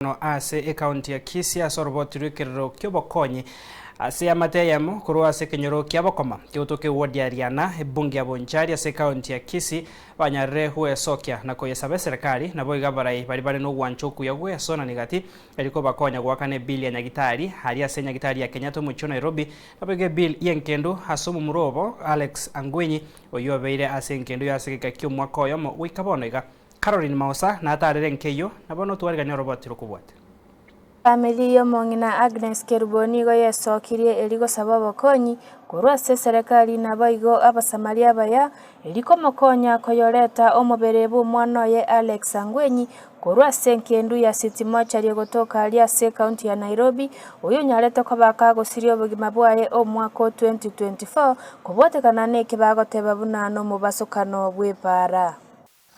Bono ase ekaunti ya Kisii ase oroboti rw'ekerero ki'obokonyi ase eamate eyemo korwa ase ekenyoro kia Bokoma kegotoka eward ya Riana ebunge ya Bonchari ase ekaunti ya Kisii banyarire gwesokia na koyesaba eserekari naboigo abarai baria bare nogwancha okuya gwesonani gati erio kobakonya goakana ebill ya nyagitari aria ase enyagitari ya Kenyatta omochie o Nairobi naboigo ebill y'engendu ase omomura obo Alex Angwenyi oyio obeire ase engendu y'ase egeka ki'omwaka oyomo goika bono iga. Caroline Maosa natarere nkeyio, na bono twarigania oroboti rokobwate. Famiri y'omong'ina Agnes Kerubo nigo yesokirie eri gosaba obokonyi korwa ase eserekari naboigo Abasamaria abaya eri komokonya koyoreta omobere bw'omwana oye Alex Angwenyi korwa ase enkendu ya City Mortuary egotoka aria ase ekaunti ya Nairobi oyio onyarete koba kagosiria obogima bwaye omwaka o 2024 kobwatekana neke bagoteba buna nomobasokano bw'epaara.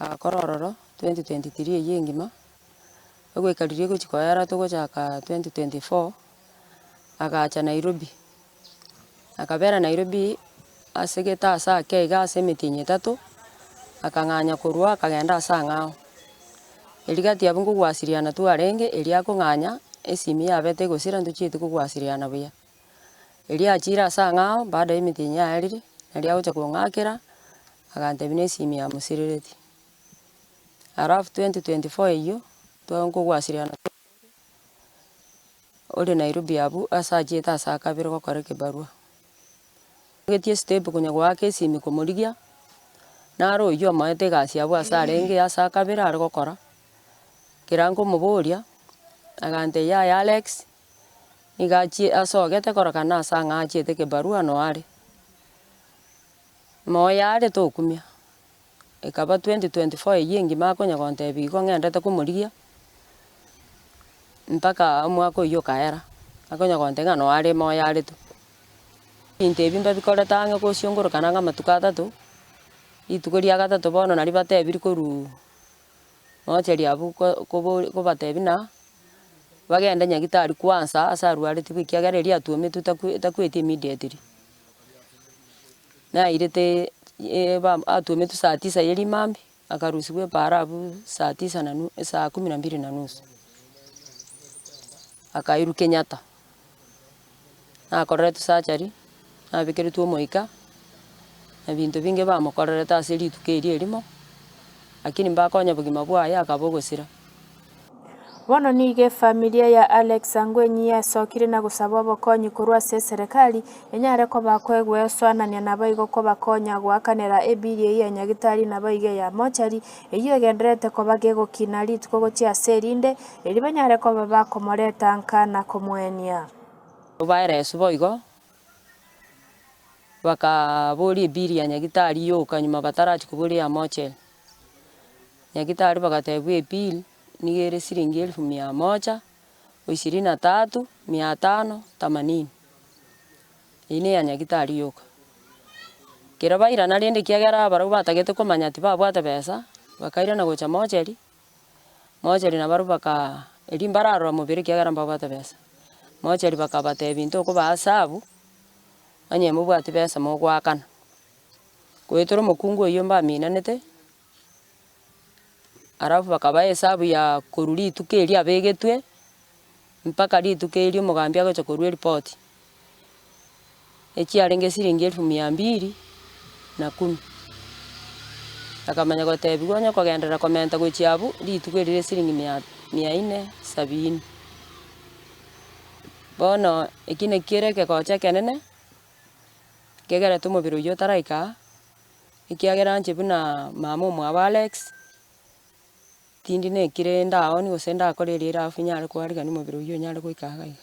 Agakora ororo 2023 eyio engima, egoika riria egochi koera togochaka 2024, agacha Nairobi, akabera Nairobi ase gete ase ake iga ase emetienyi etato, akang'anya korwa akagenda ase ang'ao. Erio gati abwo nkogwasiriana twarenge, erio akong'anya esimi yabete egosira ntochieti kogwasiriana buya. Erio achiire ase ang'ao baada ya emetienyi yaerire, nario agocha kong'akera, agantebia na esimi yamosirereti. Alafu 2024 eyio, twaba nkogwasiriana ore Nairobi abwo ase achiete ase akabere gokora ekebarua. Rigetie estep konya goaka esimi komorigia, naro oyio omoete egasi abwo ase arenge ase akabere are gokora, ekero nkomoboria, agantebia yaya Alex, nigo achie asogete korokana ase ang'ao achiete ekebarua noo are. Moyo are tokumia, ekaba 2024 eyio engima akonya gontebia igo ng'endete komorigia, mpaka omwaka oyio okaera, akonya gontebia ng'a noo are moyo are tu. Ebinto ebi mbabikorete ang'e gosiongorokana ang'e amatuko atato, rituko ria gatato bono nario batebirie korwa mochari abwo ko kobo kobatebia ng'a bagende nyagetari kwansa ase arwaretigwe ekiagera erio atuometwe takwe takweti immediately. Nairete atuometwe saa tisa ya rimambia, akarusiwa epaara abwo saa tisa na nu saa kumi na mbili na nusu, akairwa Kenyatta. Nakoreretwe surgery, nabekeretwe omoika, na binto binge bamokorerete ase rituko erio erimo, lakini mbakonya obogima bwaye akaba ogosira. Bono nigo efamilia ya Alex Angwenyi yesokire na gosaba obokonyi korwa ase eserekari enyare koba koegwesoanania naboigo kobakonya goakanera ebili eyio ya nyagitari naboigo eya mochari eyio egendererete koba gegokina rituko gochia ase erinde erio banyare koba bakomoreta nka na komoenia. Obaeresu boigo bakaboria ebili ya nyagitari yoka nyuma batarachi koboria eya mochari. Nyagitari bagatebiwa ebill nigo ere siringi elfu mia moja, ishirini na tatu, mia tano, themanini. Eyio neya nyagitari yoka. Ekero bairana rende ekiagera barabwo batagete komanya tibabwate besa, bakairana gocha mocheri, mocheri nabarabwo baka erio mbararora mobere ekiagera mbabwate besa. Mocheri bakabatebia intwe okobaa esabu, onye mobwati besa mogoakana. Goetera omokungu oyio mbaminanete. Alafu bakabaa esabu ya korwa rituko erio abegetwe, mpaka rituko erio omogambi agocha korwa eripoti, echiarenge siringi elfu mia mbili na kumi. Akamanya gotebiwa onye kogenderera komenta gochia abwo, rituko erio rire siringi mia mia nne sabini. Bono eki nakio kere ekegocha ekenene, kegerete omobere oyio otaraika aa. Ekiagera inche buna mama omwabo Alex, tindi nekire ndaoni gose ndakore erio alafu nyare koarigania omobere oyio onyare goika iga iga.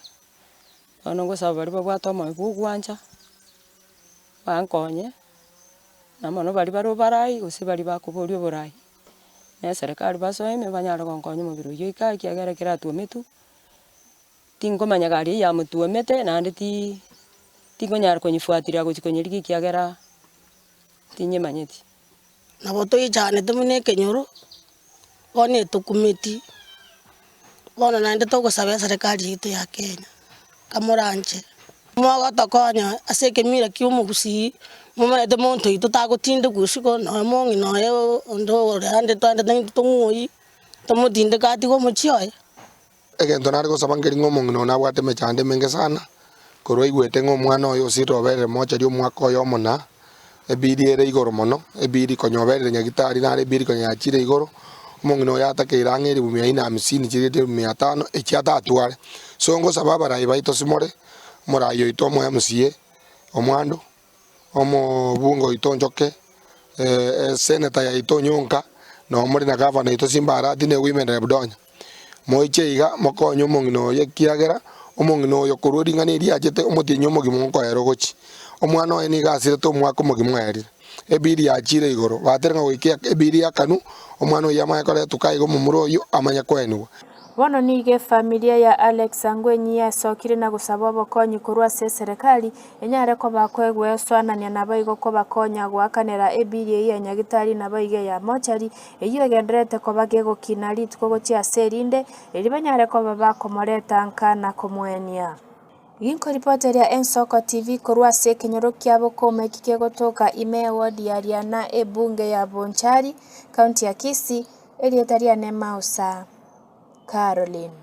Bono ngosaba baria babwate omoyo bwa ogwancha, bankonye, na mono baria bare obarai gose baria bakoboria oborai, na eserekari basoe ime banyare gonkonya omobere oyio oike aa ekiagera ekero atuometwe, tinkomanya gari eyio yamotuomete naende ti tinkonyara konyefuatilia gochia konyerigia ekiagera tinyemanyeti. Nabo toichanete buna ekenyoro, bono etokumeti, bono naende togosaba eserekari yaito ya Kenya, kamoranche, mogotokonya ase ekemira kia omogusii, momanyete monto oito tagotindekwa isiko nonya mong'ina oye onde ore ande twaendete intwe tomoyie, tomotindeke atige omochie oye. Egento nare gosaba nkeri ng'a omong'ina one nabwate emechando emenge sana, korwa aigwete ng'a omwana oye osirire oberire mochari omwaka oyomo na ebiri ere igoro mono, ebiri konya oberire nyagitari naro ebiri konya yachire igoro, omong'ina oyo atakeire ang'e elifu mia ine hamsini chireti elifu mia tano echi atatware. So ngosaba abarai baito simore, omorai oito omo MCA, omwando, omobunge oito Njoke, eseneta yaito Onyonka, na omore na gavana oito Simba Arati na ewomen rep Donya. Moiche iga mokonye omong'ina oyo ekiagera omong'ina oyo korwa ring'ana eri achete omotienyi omogima okoera ogochia. Omwana oye nigo asirete omwaka omogima oerire. Ebiri yachire igoro, batera ng'a goika ebiri yakanwa, omwana oyio amanye koretuka aiga omomura oyio amanye koenigwa. Bono nigo efamilia ya Alex Angwenyi yasokire na gosaba obokonyi korwa ase eserekari enyare koba koegwesoanania naboigo kobakonya goakanera ebiri eyio ya nyagitari naboigo eya mochari eyio egendererete koba gegokina rituko gochia ase erinde erio banyare koba bakomoreta nka na komoenia. Ginkoripoteria Ensoko TV korwa ase ekenyoro kia Bokoma eki kegotoka ime eward ya Riana ebunge ya Bonchari, county ya Kisii, erieta riane Mausa Caroline.